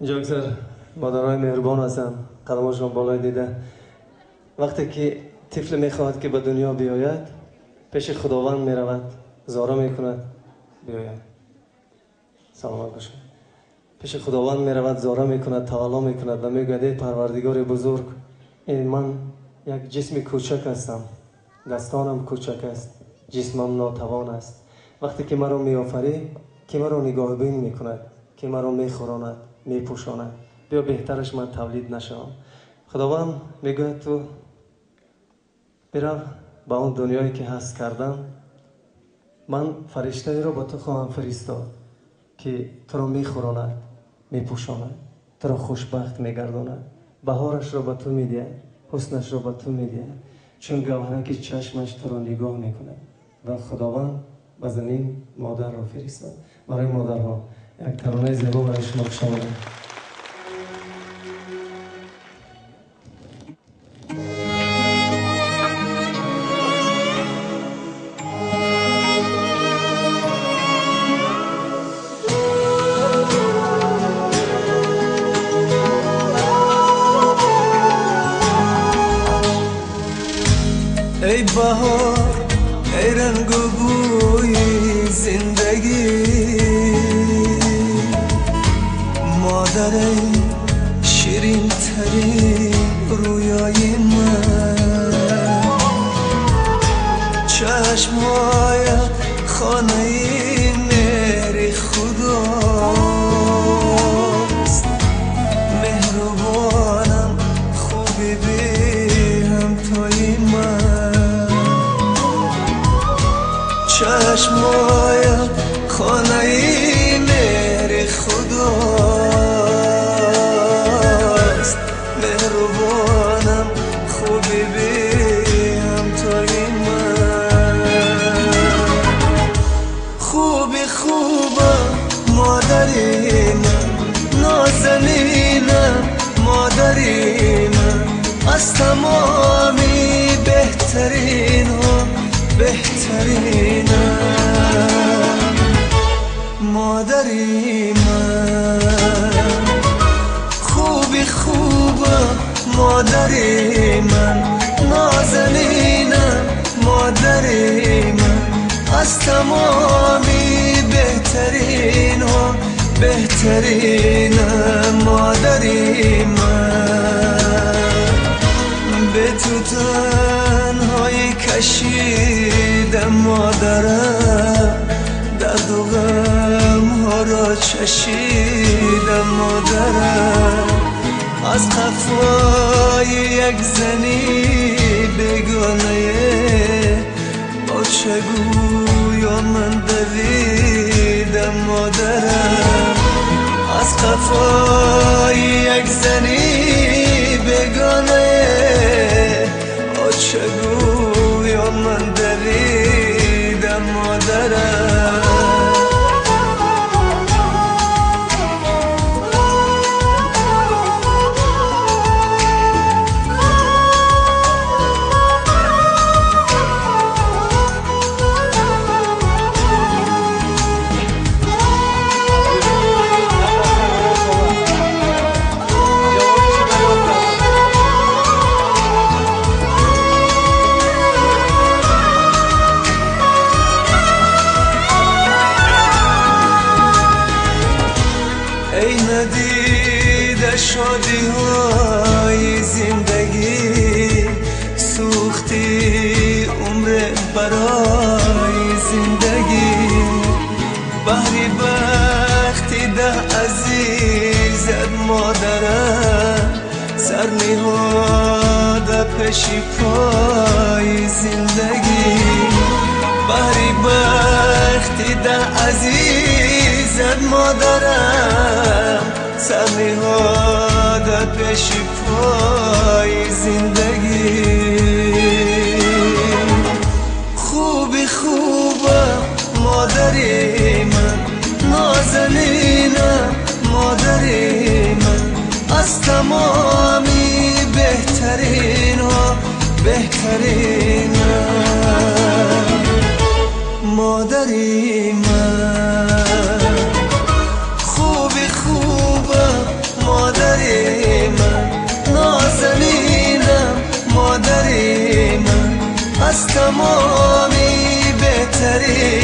Инҷо аксар модарони меҳрубон ҳастанд, қадамҳошон болои дида. Вақте ки тифл мехоҳад ки ба дунё биёяд, пеши Худованд меравад, зора мекунад, биёяд. Саломат бошед. Пеши Худованд меравад, зора мекунад, тавалло мекунад ва мегӯяд: эй Парвардигори бузург, эй ман як ҷисми кӯчак ҳастам, дастонам кӯчак аст, ҷисмам нотавон аст. Вақте ки маро меофарӣ, ки маро нигоҳбин мекунад, ки маро мехӯронад, мепӯшонад, биё беҳтараш ман тавлид нашавам. Худованд мегӯяд: ту бирав ба он дунёе ки ҳаст кардам, ман фариштаеро ба ту хоҳам фиристод ки туро мехӯронад, мепӯшонад, туро хушбахт мегардонад, баҳорашро ба ту медиҳад, ҳуснашро ба ту медиҳад, чун гавҳараки чашмаш туро нигоҳ мекунад. Ва Худованд ба замин модарро фиристод. Барои модарҳо як таронаи зебо барои шумо хуш омадед. Эй баҳор, эй рангу бӯи зиндагӣ, модари ширинтарин рӯёи ман, чашмҳоят хонаи меҳри Худост, меҳрубонам хуби беҳамтои ман, чашмҳоят хонаи меҳри Худост, меҳрубонам хуби беҳамтои ман, хуби хубам модари ман, нозанинам модари ман, аз тамоми беҳтаринҳо беҳтаринам модари ман, хуби хубам модари ман, нозанинам модари ман, аз тамоми беҳтаринҳо беҳтаринам модари ман. Бе ту танҳоӣ кашидам модарам, дарду ғамҳоро чашидам модарам, аз қафои як зани бегонае бо чӣ гӯям ман давидам модарам, аз қафои як зани бегонае бо чӣ гӯям ман давидам модарам. Эй надида шодиҳои зиндагӣ, сӯхти умр барои зиндагӣ, баҳри бахти даҳ азизат модарам, сар ниҳода пеши пои зиндагӣ, баҳри бахти даҳ азизат модарам, сар ниҳода пеши пои зиндагӣ. Хуби хубам модари ман, нозанинам модари ман, аз тамоми беҳтаринҳо беҳтаринам модари ман, хуби хубам тамоми беҳтарин.